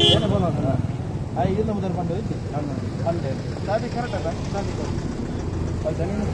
ಏನೇ ಬೋಲಾಂಡ ಆ ಈರ್ನ ಮುದರ್ ಪಂಡ ಇಜ್ಜಿ ಪಂಡೆ ಟ್ರಾಫಿಕ್ ಕರೆಕ್ಟ್ ಅಲ್ಲ ಟ್ರಾಫಿಕ್ ಅದು ಜಮೀನು.